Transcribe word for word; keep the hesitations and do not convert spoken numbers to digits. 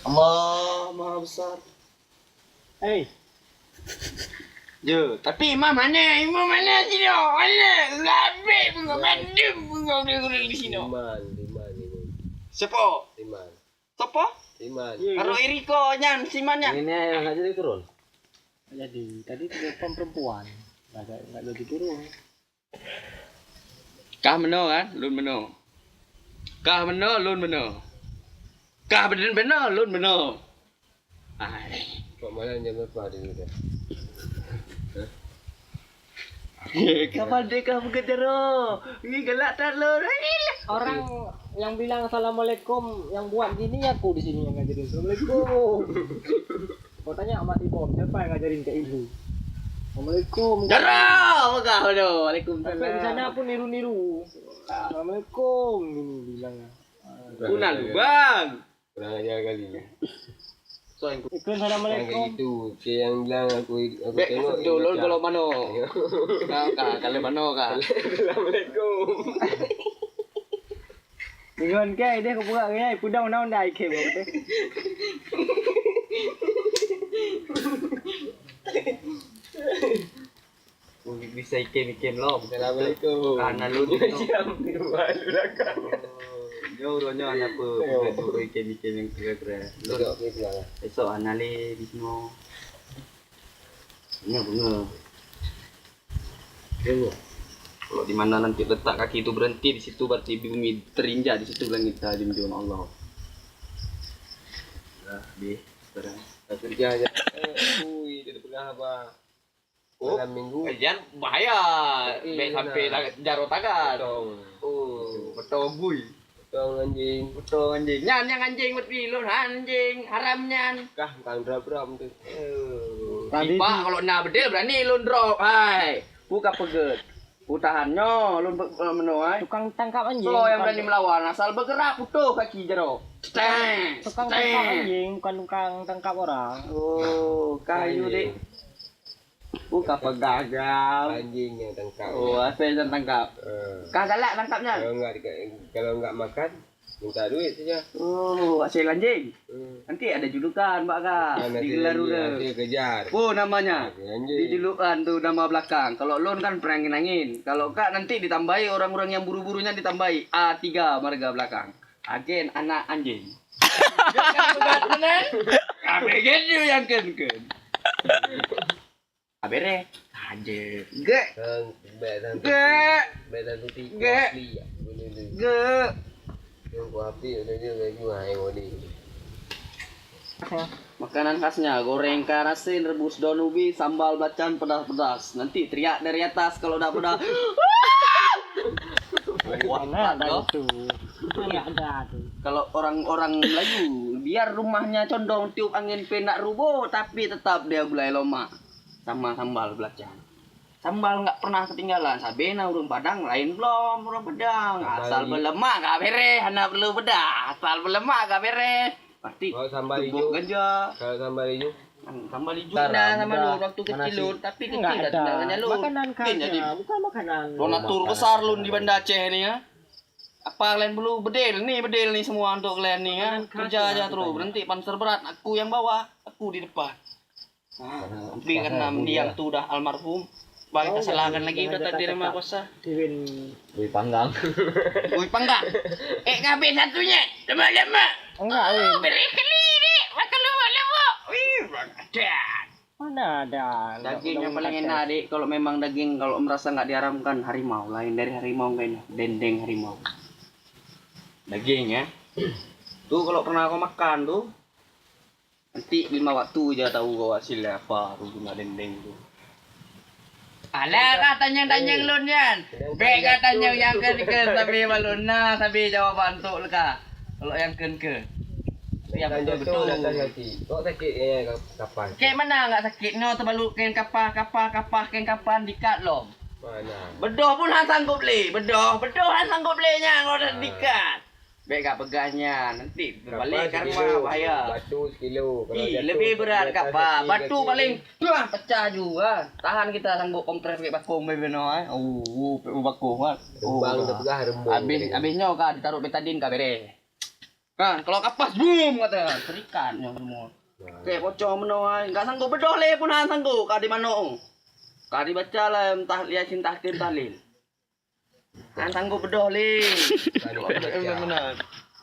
Allah Maha Besar. Hei. Yo, tapi imam mana? Imam mana sini? Mana? Labek pun kau, bandum pun kau, dia kurang di sini. Iman, iman, iman. Siapa? Iman. Siapa? Iman. Karo Iriko nyan, si Man nyan. Ini yang aja dia turun. Jadi, tadi telepon perempuan. Nggak, nggak jadi turun. Kah meunoe kan, lôn meunoe. Kah meunoe, lôn meunoe. Kah beuneuh-beuneuh, lôn meunoe. Ai. Kok malam jam berapa dia kata? Hah? Kapan deh kah beugét jaroe? Ni galak that lôn. Orang yang bilang assalamualaikum, yang buat gini aku di sini yang ngajarin assalamualaikum. Kau tanya Mak Tibom, siapa yang ngajarin kat ibu? Assalamualaikum. Jaroe! Peugah tu. Waalaikumsalam. Sampai di sana pun niru-niru. Assalamualaikum, ini bilang. Puna lubang. Kurang ajar kali ni. Ikon assalamualaikum. Yang itu, okey, yang bilang aku, aku Bek, tengok, dulu ini kalau mano. Kau kah, kalau mano kah? Assalamualaikum. Ikon ke, dia aku buka ke, pudong naon dah ikem aku tu. Bisa ikem-ikem lom. Assalamualaikum. Ah, na lôn tu. Siap, dua, dua belakang. Nyoe uroe nyoe hana apa, kita tu ikem-ikem yang kira-kira. Besok, besok. Besok hana lé di sinoe. Nyoe bunga. Bunga. Kalau di mana nanti letak kaki itu berhenti, di situ berarti bumi terinjak, di situ langit tajunjung Allah. Dah habis sekarang. Dah kerja aja. Eh, ui, dia pegang apa? Oh, malam minggu. Jan bahaya. Eh, bek sampai jaroe tagan. Betul. Oh, betul gui. Betul anjing. Betul anjing. Nyan yang anjing berarti lôn anjing haram nyan. Kah bukan drop-drop tu. Eh. Tadi Tiba tu kalau na bedil berani lôn drop. Hai. Buka peget. Utahan nyoe lôn be- eh, meunoe ai. Tukang tangkap anjing. So yang berani melawan asal bergerak putus kaki jaroe. Steng. Tukang tangkap anjing bukan tukang tangkap orang. Oh, kayu dek. Bukan pegagal. Anjing yang tangkap. Oh, asal yang tangkap. Eh. Kah galak tangkapnya? Kalau enggak dika- kalau enggak makan, minta duit saja. Oh, asal anjing. Hmm. Nanti ada julukan bak kah. Bukan asal anjing, asal kejar. Oh, namanya. Asal anjing. Di julukan tu nama belakang. Kalau lôn kan perangin angin. Kalau kak nanti ditambahi orang-orang yang buru-burunya ditambahi A tiga marga belakang. Agen anak anjing. Dia kan pegat benar. Apa gitu yang ken-ken? Abere. Aje. Gek. Bek dan Gek. Bek dan tuti. Gek. Gek. Yang kuapi ada dia lagi wahai wali. Makanan khasnya goreng ikan asin, rebus daun ubi, sambal belacan pedas-pedas. Nanti teriak dari atas kalau dah pedas. Wah, mana ada itu. Mana ada tu. Kalau orang-orang Melayu, biar rumahnya condong tiup angin pé nak rubuh, tapi tetap dia gulai lomak sama sambal belacan. Sambal enggak pernah ketinggalan. Sabe na ureueng Padang lain belom ureueng Padang. Asal belemak ka bereh, hana perlu bedah. Asal belemak ka bereh. Pasti kalau sambal hijau, ganja. Kalau sambal hijau? Sambal hijau na sama lôn waktu kecil lôn, tapi kecil dah tinggal dengan lôn. Makanan khasnya, bukan makanan. Donatur besar lôn di Banda Aceh ni ya. Apa kalian perlu bedil ni, bedil ni semua untuk kalian ni ya. Kerja aja terus, berhenti panser berat, aku yang bawa, aku di depan. Tapi karena mendiang tu dah almarhum, bang kita salahkan lagi udah takdir yang maha kuasa. Bui panggang. Bui panggang. Eh, ngabis satu nyet. Lemak-lemak. Enggak, weh. Oh, beri keli ni. Makan lemak-lemak. Wih, bang. Mana ada. Daging yang paling enak, Dik, kalau memang daging, kalau merasa nggak diharamkan, harimau. Lain dari harimau nggak enak. Dendeng harimau. Daging ya. Tu kalau pernah kau makan tu, nanti lima waktu je tahu kau hasil apa tu guna dendeng tu. Alah, kah tanyong-tanyong lôn nyan. Bek kah tanyong nyang keu-keu sabe balon na, sabe jawaban tok leuka. Kalau nyang keu-keu. Yang betul-betul. Datang nanti. Kok sakit eh kapal? Kek mana enggak sakit? Nyoe terbalut kain kapal, kapal, kapal, kain kapal dikat lom. Mana? Bedoh pun han sanggup lé. Bedoh, bedoh han sanggup lé nyan kalau dah dikat. Bek gak peugah nyan, nanti balik karma bahaya. Batu sekilo. Ih, lebih berat kapal. Batu paling tuah pecah juga. Tahan kita sanggup kompres bek bakong bek beno eh. Oh, oh, bek bakong kan. Rembang dah peugah rembang. Habis habis nyoe ka ditaruh betadin ka bereh. Ha, kalau kapas bum kata, terikat nyoe semua. Oke, pocong meunoe ai. Enggak sanggup bedoh lé pun han sanggup ka di manok. Ka dibaca lah entah Yasin tahkim tahlil. Han sanggup bedoh lé. Benar.